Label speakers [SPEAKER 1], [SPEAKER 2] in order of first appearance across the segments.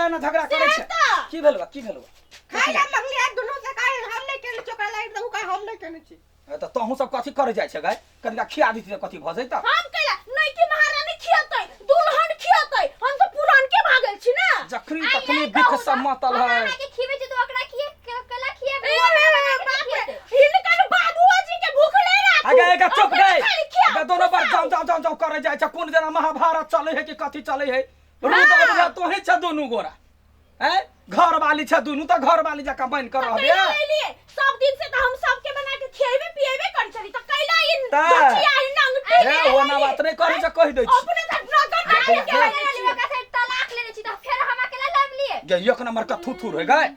[SPEAKER 1] कैला ना झगड़ा करै छै
[SPEAKER 2] तऽ।
[SPEAKER 1] की भेल बा की भेल बा
[SPEAKER 2] खाय ला मंगलियै दुनू से खाय हम नहि केने छी ओकरा लागि तऽ उ कहै हम नहि केने छी
[SPEAKER 1] ए, तऽ तोहूँ सब कथी करे जाइ छै गाय कनिका खिया दिती तऽ कथी भऽ जैता
[SPEAKER 3] हम कैला नहीं कि महारानी खियतै दुल्हन खियतै हम तो पुरान के भागल छी ना
[SPEAKER 1] जखनी
[SPEAKER 4] आई
[SPEAKER 1] तखनी
[SPEAKER 4] नहीं
[SPEAKER 1] बिख
[SPEAKER 4] कहू
[SPEAKER 1] सब
[SPEAKER 4] ना।
[SPEAKER 1] मतल
[SPEAKER 4] हम
[SPEAKER 1] है
[SPEAKER 4] अहाँके खिबै छी तऽ ओकरा खिए केला खिएबै
[SPEAKER 3] ए,
[SPEAKER 4] ओ हमरा बना के
[SPEAKER 3] बाप रे,
[SPEAKER 4] खिएतै।
[SPEAKER 3] हिनकर बाबुओ जी के भूखले राखू
[SPEAKER 1] आगे एका चुप
[SPEAKER 3] अपने
[SPEAKER 1] गए
[SPEAKER 3] खाली खियाउ,
[SPEAKER 1] गे दोनों बार
[SPEAKER 3] खुशाउ।
[SPEAKER 1] जाओ जाओ जाओ जाओ करे जाइ छै कोन जेना महाभारत चले है कि कथी चले है रुद बुझा तोहे छै दुनू गोरा हैं घर वाली छै दुनू तऽ घर वाली जकाँ बनि कऽ
[SPEAKER 3] तऽ
[SPEAKER 1] रहबे
[SPEAKER 3] कैला एलियै सब दिन से तऽ हम सबके बना के खिएबे पिएबे करै छली तऽ कैला ई
[SPEAKER 1] तऽ।
[SPEAKER 3] बचिया ई नंगटी
[SPEAKER 1] हे ओना बात नहि करै छै कहि दै छी
[SPEAKER 3] अपने तऽ नगर
[SPEAKER 1] गे,
[SPEAKER 3] नारी
[SPEAKER 1] गे,
[SPEAKER 3] के
[SPEAKER 1] गे।
[SPEAKER 3] लेने छी।
[SPEAKER 4] ओकरा से तलाक लेने छी तऽ फेर हम अकेला लाबि लिए
[SPEAKER 1] गे एक नंबर के थुथुर है गए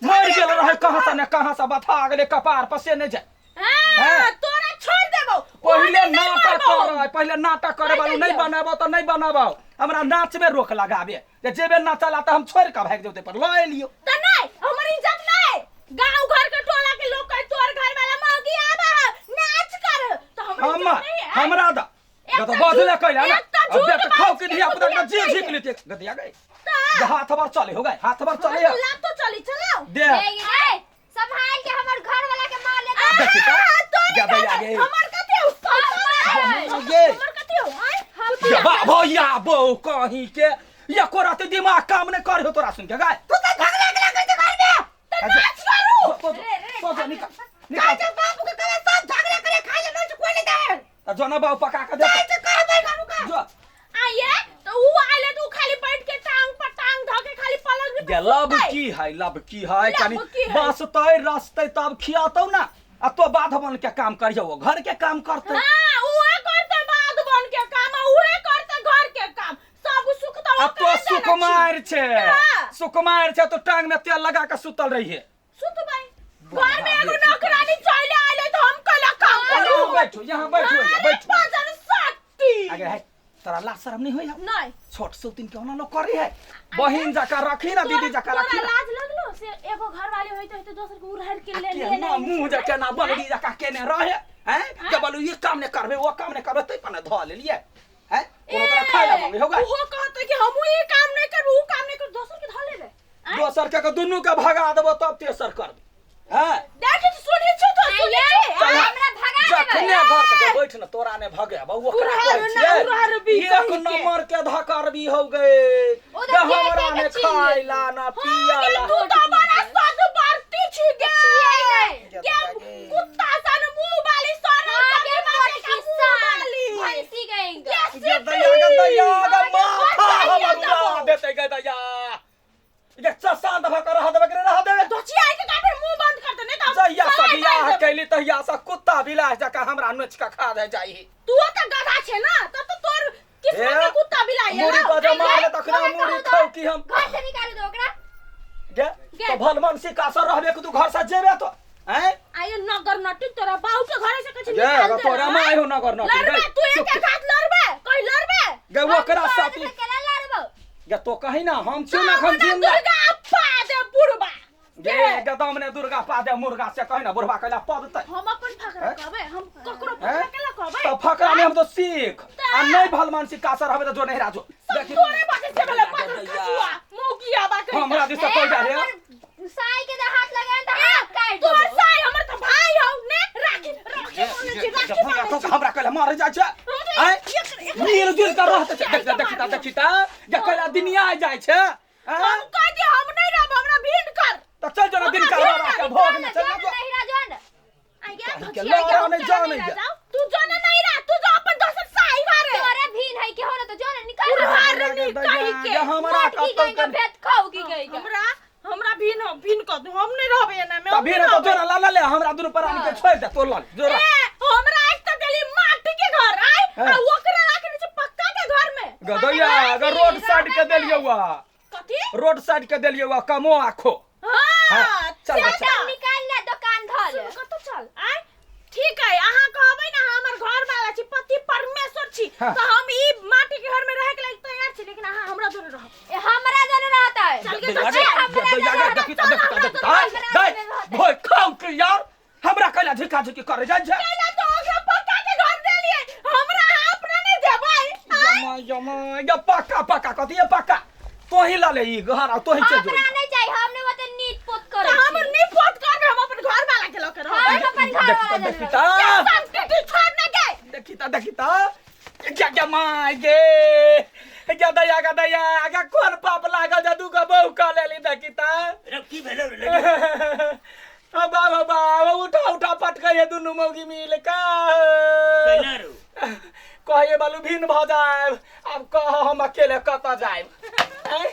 [SPEAKER 1] मरि गेल रहे कहाँ से ने कहाँ से बथा गेलै कपार पर से नहि जाय
[SPEAKER 3] हाँ,
[SPEAKER 1] हैं?
[SPEAKER 3] तोरा छोड़ देबो
[SPEAKER 1] पहिले
[SPEAKER 3] ओहने नहि
[SPEAKER 1] नाटक
[SPEAKER 3] मारबौ।
[SPEAKER 1] कर पहिले नाटक करे वालू नहीं बनाबो तऽ नहीं बनाबो हमरा नाच में रोक लगाबे जे जेबे नाचला तऽ हम छोड़ के भागि जेबै पर लऽ एलियो
[SPEAKER 3] तऽ नहीं हमर इज्जत नहीं गांव घर के टोला के लोग कहे तोर घर वाला मौगी आबा है नाच कर तो हमर
[SPEAKER 1] हम
[SPEAKER 3] इज्जत नहीं है
[SPEAKER 1] हमरा दा
[SPEAKER 3] एक
[SPEAKER 1] गत
[SPEAKER 3] तऽ
[SPEAKER 1] बजले
[SPEAKER 3] झूठ-
[SPEAKER 1] कैला ना
[SPEAKER 3] एक तऽ
[SPEAKER 1] अब
[SPEAKER 3] झूठ
[SPEAKER 1] बेटा खाओ के
[SPEAKER 3] बाज के
[SPEAKER 1] धिया पुता के
[SPEAKER 3] बुधिया
[SPEAKER 1] जी झीक
[SPEAKER 3] चाहिए।
[SPEAKER 1] लेते गदिया गए
[SPEAKER 3] तऽ
[SPEAKER 1] हाथ बार चले हो गए हाथ बार चले
[SPEAKER 3] हमर लात तो चली चलाओ
[SPEAKER 1] दे
[SPEAKER 4] ए गे संभाल के हमर घर वाला के मार लेता
[SPEAKER 1] देखी तऽ
[SPEAKER 3] आहा, तोरे
[SPEAKER 1] गदया
[SPEAKER 3] घर-
[SPEAKER 1] गे।
[SPEAKER 3] हमर कथी हो
[SPEAKER 1] गे।
[SPEAKER 3] हमर कथी हो आय
[SPEAKER 1] ये बा भैया बो कहीं के ये कोराते दिमाग काम नहीं करे हो तोरा सुन के गाय
[SPEAKER 2] तू तऽ झगड़ा केला करै छै घर में
[SPEAKER 3] तऽ नाच करू
[SPEAKER 1] तो
[SPEAKER 4] रे, रे,
[SPEAKER 1] तो जो निकल
[SPEAKER 2] खाय
[SPEAKER 1] निकल
[SPEAKER 2] छै बाबू के कहबै सब झगड़ा करे खाय ले नहि कोई नहि दे
[SPEAKER 1] त जो ना बाबू पका के दे
[SPEAKER 2] जाइ छै कहबै बाबू के
[SPEAKER 1] जो
[SPEAKER 3] आइए तो ऊ आइले तो ऊ खाली बैठ के टांग पर टांग धऽ के खाली पलंग पे
[SPEAKER 1] गे लब
[SPEAKER 3] सुतै।
[SPEAKER 1] की है लब की है
[SPEAKER 3] लब
[SPEAKER 1] कनी
[SPEAKER 3] की है?
[SPEAKER 1] बसतै रसतै तब खियातौ ना आ तो बाध बन के काम करियो वो घर के काम करतै
[SPEAKER 3] हाँ उहे करते बाध बन के काम आ उहे करते घर के काम सब सुख तो
[SPEAKER 1] आ तो
[SPEAKER 3] ओकरे देने छी।
[SPEAKER 1] सुकुमार छे
[SPEAKER 3] हाँ।
[SPEAKER 1] सुकुमार छे तो टांग में तेल लगा के सुतल रही है
[SPEAKER 3] सुतबै घर में एगो नौकरानी चले आइले तो हम कला काम करू
[SPEAKER 1] यहाँ बैठो यहाँ बैठो यहाँ
[SPEAKER 3] अरे
[SPEAKER 1] बैठो
[SPEAKER 3] भजन शक्ति
[SPEAKER 1] आगे है तोरा लाज शरम नहीं होई है
[SPEAKER 3] नहीं
[SPEAKER 1] छोट सौतीन के ओना लोग करे है बहिन जका रखी ना दीदी जका रखी
[SPEAKER 3] तोरा
[SPEAKER 1] ना
[SPEAKER 3] लाज लगलो से एगो घर वाले होइते होइते दोसर के उड़हर के ले लिए
[SPEAKER 1] केना मुंह जे केना बलड़ी जका केने रहे हैं के बोलू ये काम नहीं करबे वो काम नहीं करबे तै पर धऽ लेलिए हैं कोनो तोरा खाय ला मांगे होगा
[SPEAKER 3] ओहो कहते कि हमहू ई काम नहीं करबे ऊ काम नहीं करबे दोसर के धऽ लेबे आँय?
[SPEAKER 1] दोसर के दुनू के भगा देबो तब तेसर करबे हैं
[SPEAKER 3] देख सुनै छी तो सुनै छी
[SPEAKER 1] चल।
[SPEAKER 4] हमरा भगा देबै
[SPEAKER 1] जखने घर से बैठ न तोरा ने भगे अब ओकरा
[SPEAKER 3] उड़हर
[SPEAKER 1] कहै
[SPEAKER 3] ना
[SPEAKER 1] छियै
[SPEAKER 3] उड़हर भी
[SPEAKER 1] एक
[SPEAKER 3] कहीं के।
[SPEAKER 1] नंबर के धकरबी हो गए
[SPEAKER 4] ओ तऽ
[SPEAKER 1] हमरा
[SPEAKER 4] के
[SPEAKER 1] ने
[SPEAKER 4] के चिन्ह
[SPEAKER 1] खाइला ना
[SPEAKER 3] हाँ,
[SPEAKER 1] पियाला
[SPEAKER 3] गे, तू तो बड़ा सद बरती छी गे
[SPEAKER 4] छियै नहि।
[SPEAKER 3] गे कुत्ता सन मुंह वाली सरल
[SPEAKER 4] हाँ,
[SPEAKER 3] कभी
[SPEAKER 4] गे
[SPEAKER 3] मारे का
[SPEAKER 4] मोटकी
[SPEAKER 3] मुंह
[SPEAKER 4] सन,
[SPEAKER 3] वाली
[SPEAKER 4] भैंसी गई
[SPEAKER 3] गे,
[SPEAKER 1] गे दैया गे दैया गे माथा हमर
[SPEAKER 3] देबो।
[SPEAKER 1] उड़ा देतै गे दैया गे चसान दफा कर रह देबे के रह देबे
[SPEAKER 3] दोचिया के काफिर मुंह बंद कर दे नहीं तो हम
[SPEAKER 1] जहिया से
[SPEAKER 3] सलाइ
[SPEAKER 1] बियाह
[SPEAKER 3] मारि देबो।
[SPEAKER 1] कैली तहिया से कुत्ता बिलास जकाँ हमरा नोच के खा दे जाइ
[SPEAKER 3] तू तऽ गधा छे ना तब तो तोर किस्मत
[SPEAKER 1] ए,
[SPEAKER 3] में कुत्ता बिलाई है
[SPEAKER 1] मुड़ी
[SPEAKER 3] ना
[SPEAKER 1] पर जे मारले तखने
[SPEAKER 4] ओकरा
[SPEAKER 1] मुड़ी
[SPEAKER 4] कहू तो
[SPEAKER 1] खाउ की हम
[SPEAKER 4] घर से निकालू दो ओकरा
[SPEAKER 1] गे
[SPEAKER 3] गे।
[SPEAKER 1] तो भल मनसी कासर रहबे के तू घर से जेबे तो हैं
[SPEAKER 3] आये नगर नटी तोरा बाऊ के घरे से कछ
[SPEAKER 1] गे
[SPEAKER 3] निकाल
[SPEAKER 1] अगर
[SPEAKER 3] दे
[SPEAKER 1] तोरा माय हो नगर नटी
[SPEAKER 3] लड़बे
[SPEAKER 1] गे
[SPEAKER 3] तू एक
[SPEAKER 1] चुप।
[SPEAKER 3] हाथ लड़बे कहीं लड़बे
[SPEAKER 1] गे ओकरा
[SPEAKER 4] तोरा
[SPEAKER 1] साथी
[SPEAKER 4] से केला लड़बौ
[SPEAKER 1] गे तो कही ना हम छियौ ना हम जिंदा
[SPEAKER 3] दुर्गा पा दे बुढ़बा
[SPEAKER 1] गे गदम ने दुर्गा पा दे मुर्गा से कही ना बुढ़वा कैला पदतै
[SPEAKER 3] हम अपन फकरा
[SPEAKER 1] हैं?
[SPEAKER 3] कहबै हम ककरो
[SPEAKER 1] हैं?
[SPEAKER 3] फकरा केला कहबै
[SPEAKER 1] तो फकरा में हम तो सीख आ नहीं भल मानसी कासर हवे तो जो नहीं राजो
[SPEAKER 3] सब
[SPEAKER 1] देखी
[SPEAKER 3] तोरे बाटे से भेलै पागल खसुआ मौगिया बा कहीं
[SPEAKER 1] हमरा दिस कोई जा रे
[SPEAKER 4] साई के हाथ लगाए त हाथ काट
[SPEAKER 3] तोर
[SPEAKER 4] देबो
[SPEAKER 3] साई हमर त भाई हौ ने राखी राखी मानै छी राखी मानै
[SPEAKER 1] तो हमरा कैला मारे जाइ छै आय मिल जुल कर रहते छै देख देखी ता देखी ता जे कैला दुनिया आ जाइ छै
[SPEAKER 3] हम
[SPEAKER 1] आँय?
[SPEAKER 3] कह दे हम नहीं रहब हमरा भिंड कर
[SPEAKER 1] तऽ चल जो ना दिन
[SPEAKER 3] हमरा
[SPEAKER 1] करवा
[SPEAKER 3] भिंड
[SPEAKER 1] के
[SPEAKER 3] कर,
[SPEAKER 1] भोग में चल
[SPEAKER 4] जोन
[SPEAKER 1] ना जो
[SPEAKER 4] नहीं रह जोन
[SPEAKER 3] आ गया
[SPEAKER 1] कहीं के
[SPEAKER 3] धचिया
[SPEAKER 1] लड़ा
[SPEAKER 3] गया, हम
[SPEAKER 1] नहीं,
[SPEAKER 3] केना
[SPEAKER 1] जान
[SPEAKER 3] नहीं
[SPEAKER 1] नहीं
[SPEAKER 3] रह जाओ तू जाना नहीं रह तू जो अपन दोसर साई घरे
[SPEAKER 4] तोरे भीन है के हो ना तो जोन निकाल
[SPEAKER 3] उड़हर नी कहीं के
[SPEAKER 1] जे हमरा
[SPEAKER 4] मोटकी
[SPEAKER 1] कतौ
[SPEAKER 4] गई का भेद खाऊ की गई का
[SPEAKER 3] हमरा हमरा भिन हो भिन कर दू हम नहीं रहबे एना में
[SPEAKER 1] तऽ
[SPEAKER 3] हम
[SPEAKER 1] भीड़
[SPEAKER 3] नहीं
[SPEAKER 1] तो
[SPEAKER 3] रहबै।
[SPEAKER 1] जोरा ला ले हमरा दुनू प्राणी के छोड़ दे तो लल जोरा
[SPEAKER 3] ए हमरा एक तो गेली माटी के घर आय
[SPEAKER 1] हाँ।
[SPEAKER 3] आ ओकरा राखने छै पक्का के घर में
[SPEAKER 1] गदैया अगर रोड साइड के देलियौ आ
[SPEAKER 3] कथी
[SPEAKER 1] रोड साइड के देलियौ आ कमो आखो
[SPEAKER 3] हाँ
[SPEAKER 1] हाँ, चल
[SPEAKER 3] चल
[SPEAKER 1] बच्चा।
[SPEAKER 3] चल
[SPEAKER 4] निकाल ले दुकान धल
[SPEAKER 3] सुन कतौ चल आय ठीक है अहाँ कहबै ना हमर घर वाला छी पति परमेश्वर छी
[SPEAKER 1] हाँ।
[SPEAKER 3] तो हम ई माटी के घर में रहे के लायक तैयार छी लेकिन अहाँ हमरा जोरे रहब
[SPEAKER 4] ए हमरा जोरे रहता है
[SPEAKER 3] चल के
[SPEAKER 1] गदैया
[SPEAKER 3] चल,
[SPEAKER 1] गे, गदैया गे, देखी ता देखी ता देखी ता
[SPEAKER 4] हमरा
[SPEAKER 1] दे
[SPEAKER 4] जोरे
[SPEAKER 1] भोय खाऊ के यार हमरा कैला झिका झिकी करे जाइ छै
[SPEAKER 3] कैला तो ओकरा पक्का के घर देलियै हमरा अहाँ अपना नहीं देबै आय
[SPEAKER 1] जमा जमा या पक्का पक्का कथी है पक्का तोही लऽ ले ई घर आ तोही चल जो।
[SPEAKER 4] हमरा नहीं चाहिए, हमने ओते नीत पोत करे
[SPEAKER 3] तो हमर नहीं पोत करबे, हम अपन घर वाला के लऽ के रहबै।
[SPEAKER 4] हम अपन घर वाला
[SPEAKER 1] देखी
[SPEAKER 4] के
[SPEAKER 1] ता,
[SPEAKER 3] संस्कृति छोड़ न गे।
[SPEAKER 1] देखी ता, देखी ता, क्या क्या my गे, क्या दया का दया आगा कोन पाप लागल जा दू गो बहू कह लेली। देखी ता।
[SPEAKER 5] रे की भेलो रे लड़की?
[SPEAKER 1] बाबा बाबा, उठा उठा पटकै है दुनू मौगी मिल का।
[SPEAKER 5] कैला रो?
[SPEAKER 1] कहिए बालू भिन्न भऽ जायब। आब कह, हम अकेले कतऽ जायब? आँय?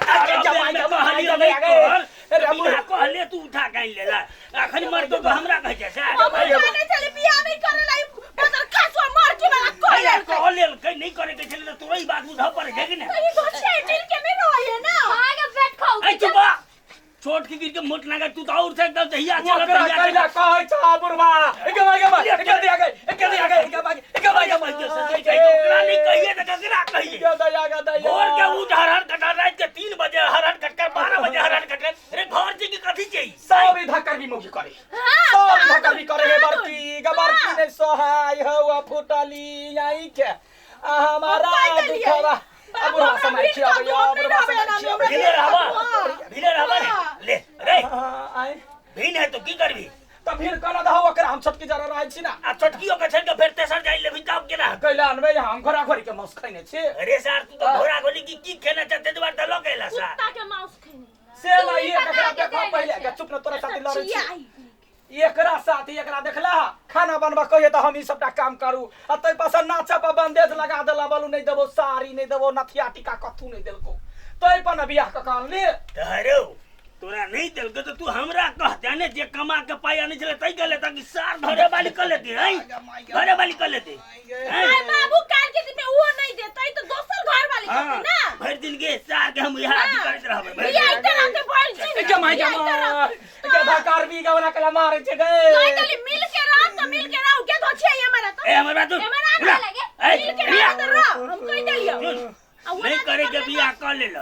[SPEAKER 5] अरे
[SPEAKER 1] जमाई,
[SPEAKER 5] बेर में
[SPEAKER 1] जमाई,
[SPEAKER 5] कहलियो
[SPEAKER 1] जमाई,
[SPEAKER 5] नहि कर,
[SPEAKER 1] अरे
[SPEAKER 5] तऽ बिना कहले तू उठा के आनि लेला। अखन मरतो तऽ हमरा कहै छै सएह।
[SPEAKER 3] हम जाने चले बियाह नहीं करे लाई बदर खासवा मर के वाला कोई
[SPEAKER 5] कैला कह लेलकै? नहि करे के छलै तऽ तोरा ई बात बुझऽ पड़ै छै कि नहि?
[SPEAKER 3] ई तो छेटिल के नहीं रहे ना।
[SPEAKER 4] आगे बैठ खाऊ।
[SPEAKER 5] ऐ चुप, छोट के गिर के मोट नागर तू तो और से एकदम जहिया चलत
[SPEAKER 1] ओकरा
[SPEAKER 5] तहिया
[SPEAKER 1] कैला
[SPEAKER 5] चलत।
[SPEAKER 1] कहै छ बुढ़वा? एके माय गे माय, एके दिया गए, एके दिया गए, एके माय, एके माय गे माय।
[SPEAKER 5] ओकरा नहीं कहिए तऽ ककरा कहिए?
[SPEAKER 1] एके दया गे दया।
[SPEAKER 5] भोर के उठ हरहर कटर, रात के 3 बजे हरहर कटकर, 12 बजे हरहर कटकर। अरे घर जी की कथी चाहिए?
[SPEAKER 1] सब इधर करबी मौगी करे, सब इधर करबी करे हे। बड़की गे बड़की नहीं सोहाय हौ फुटली आई के आ हमारा
[SPEAKER 3] हम कहि देलियै।
[SPEAKER 1] दुखवा। अब बुढ़वा
[SPEAKER 3] हमरा
[SPEAKER 1] समय
[SPEAKER 3] भीड़
[SPEAKER 1] खियाबै,
[SPEAKER 3] कऽ दू, हम
[SPEAKER 1] बुढ़वा
[SPEAKER 3] नहि
[SPEAKER 1] समय
[SPEAKER 3] रहबै,
[SPEAKER 1] खियाबै।
[SPEAKER 5] भिले रहबा, भिले रहबा
[SPEAKER 3] हाँ।
[SPEAKER 5] ने ले रे।
[SPEAKER 1] हाँ, आँय।
[SPEAKER 5] भिन है तो की करबी?
[SPEAKER 1] तऽ फिर कहना दहो ओकरा, हम छोटकी जरा रहै छी ना।
[SPEAKER 5] आ छोटकियो के छोड़ के फेर तेसर जाई लेबी तब केना?
[SPEAKER 1] कैला अनबै? हम घोड़ा घोड़ी के मांस खैने छी।
[SPEAKER 5] अरे सार, तू तो घोड़ा घोड़ी की की खेना चाहते दुबार तऽ लऽ गेला सार।
[SPEAKER 3] कुत्ता के मांस खेने
[SPEAKER 1] से ना
[SPEAKER 4] तू
[SPEAKER 1] ये
[SPEAKER 4] ही
[SPEAKER 1] ककरा
[SPEAKER 4] बना के
[SPEAKER 1] देखो
[SPEAKER 4] देने
[SPEAKER 1] पहिले
[SPEAKER 4] छै।
[SPEAKER 1] के चुप न, तोरा साथी लड़ै छी।
[SPEAKER 3] छियाई।
[SPEAKER 1] एकरा साथ एकरा देखला, खाना बनबा कहिए तऽ हम ई सबटा काम करू आ ताहि पर से नाचा पर बंदेज लगा देला। बोलू नहि देबो साड़ी, नहि देबो नथिया टीका, कथू नहि देलको, ताहि पर ने बियाह कऽ के अनली।
[SPEAKER 5] तऽ हरौ, तोरा नहि देलकै तऽ तू हमरा कहते ने। जे कमा के पाइ आनै छलै तै के लेता कि सार घरे वाली कऽ लेती? हैं, घरे वाली कऽ लेती? हैं?
[SPEAKER 3] आय बाबू, काल के दिन में वो नहीं देतै तो दोसर घर वाली
[SPEAKER 5] हाँ,
[SPEAKER 3] करतै ना।
[SPEAKER 5] भरि दिन के सार के हम इहा अथी करैत रहबै भरि दिन।
[SPEAKER 3] बियाह इते रहते भरि दिन।
[SPEAKER 1] के माय के
[SPEAKER 3] बियाह इते रहते।
[SPEAKER 1] के धकार भी गवना कला मारे छै गे।
[SPEAKER 3] कहि देली, मिल के रह तो मिल के रह। के धो छियै हमरा तो?
[SPEAKER 5] ए, हमर बात सुन।
[SPEAKER 3] हमरा
[SPEAKER 5] बुला।
[SPEAKER 3] ना लगे।
[SPEAKER 5] ए,
[SPEAKER 3] मिल के
[SPEAKER 5] रिया।
[SPEAKER 3] रह तो रह, हम कहि देलियौ।
[SPEAKER 5] सुन,
[SPEAKER 3] आ वो
[SPEAKER 5] नहीं
[SPEAKER 3] ना
[SPEAKER 5] करे के
[SPEAKER 3] करबै।
[SPEAKER 5] बियाह कऽ लेल,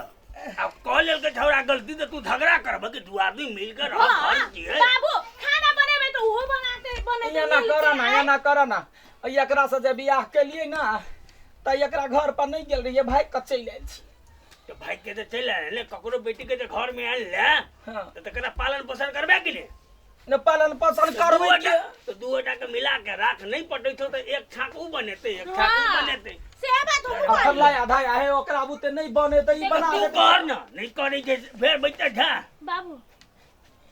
[SPEAKER 5] अब कऽ लेल के झगड़ा गलती तऽ तू झगड़ा करब कि दू आदमी मिल के रह
[SPEAKER 3] हाँ,
[SPEAKER 5] घर जिए।
[SPEAKER 3] बाबू, खाना बनेबै तऽ ओहो बनाते बनेते।
[SPEAKER 1] एना
[SPEAKER 3] मिल
[SPEAKER 1] कर
[SPEAKER 3] के,
[SPEAKER 1] ना,
[SPEAKER 3] आय।
[SPEAKER 1] एना कर ना। एकरा से जे बियाह केलियै ना तऽ एकरा घर पर नहि गेल रहियै, भागि कऽ चलि आयल छी।
[SPEAKER 5] तऽ भाई के तऽ चलि आयल ने, ककरो बेटी के जे घर में आयल ले
[SPEAKER 1] हाँ।
[SPEAKER 5] तऽ तकरा पालन पोषण करबे कि ने?
[SPEAKER 1] ने पालन पोषण करबै के?
[SPEAKER 5] तऽ दू गोटा के मिला के राख, नहि पटै छौ तऽ एक छाक ऊ बनेतै, एक छाक ऊ
[SPEAKER 3] हाँ।
[SPEAKER 5] बनेतै।
[SPEAKER 3] से बात हमहूँ
[SPEAKER 1] अखन
[SPEAKER 3] कहलियै।
[SPEAKER 1] लाय आधा आहे, ओकरा बुते नहि बने तऽ ई बना
[SPEAKER 5] तू
[SPEAKER 1] देतै।
[SPEAKER 5] कर न, नहि करै छै फेर बैठते झा।
[SPEAKER 3] बाबू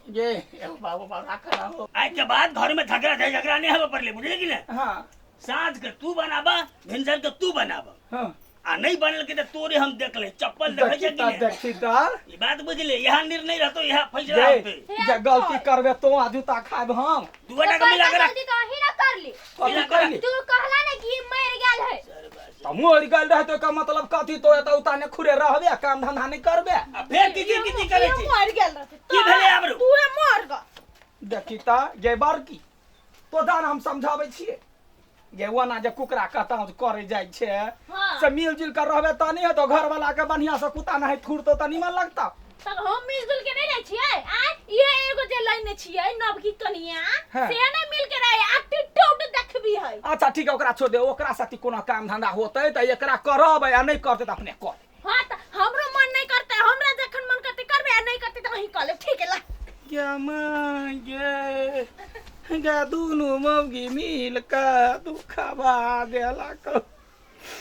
[SPEAKER 1] गे एगो बाबू, बाबू राख ना हो।
[SPEAKER 5] आइ के बाद घर में झगड़ा छै, झगड़ा नहि होबे पड़ले, बुझली कि ने?
[SPEAKER 1] हाँ।
[SPEAKER 5] साँझ के तू बनाबा, भिनसर के तू बनाबा।
[SPEAKER 1] हाँ।
[SPEAKER 5] आ नहि बनल के तऽ तोरे हम देख ले, चप्पल देखै छै
[SPEAKER 1] देखी
[SPEAKER 5] कि
[SPEAKER 1] ता,
[SPEAKER 5] नहि?
[SPEAKER 1] देखी ता।
[SPEAKER 5] ई बात बुझले, यहाँ निर्णय रहतो, यहाँ फैसला
[SPEAKER 1] गे
[SPEAKER 5] होतै।
[SPEAKER 1] जे गलती करबे तो आ जूता खायब हम।
[SPEAKER 5] दू गोटा के मिला के राख।
[SPEAKER 4] गलती तो अहीं ना करली।
[SPEAKER 1] कथी कैली?
[SPEAKER 4] तू कहला ना कि ई मर गेल है।
[SPEAKER 1] तऽ मरि गेल रहै तऽ एकर मतलब कथी? तो एतऽ उताने खुरे रहबे, काम धंधा नहि करबे?
[SPEAKER 5] आ फेर की की की करै छी?
[SPEAKER 3] मर गेल रहते।
[SPEAKER 5] की भेलै आबरू?
[SPEAKER 3] तूहे मर ग।
[SPEAKER 1] देखी ता गे बड़की, तो जान हम समझाबै छियै गे, ओना जे कुकरा कहता करे जाइ छै।
[SPEAKER 3] हाँ।
[SPEAKER 1] से मिल जुल कर रहबे तऽ नहि हेतौ? घर वाला के बढ़िया से कुत्ता नहीं थुरतो तऽ निमन लगता।
[SPEAKER 3] तब हम मिलजुल के नहीं रहै छियै? आय ये एगो जे लाइन छियै नवकी कनिया,
[SPEAKER 1] हाँ।
[SPEAKER 3] से नहीं मिल के रहे, एटीट्यूड देखबी है।
[SPEAKER 1] अच्छा ठीक है, ओकरा छोड़ दे। ओकरा साथी कोनो काम धंधा होतै तऽ एकरा करबै आ नहि करतै तऽ अपने कर।
[SPEAKER 3] हाँ, तऽ हमरो मन नहीं करते, हमरा जखन मन करते करबे आ नहीं करते तऽ अहीं कर लेब। ठीक है ला।
[SPEAKER 1] गे माय गे, गे दुनू मौगी मिल के दुखबा देलक।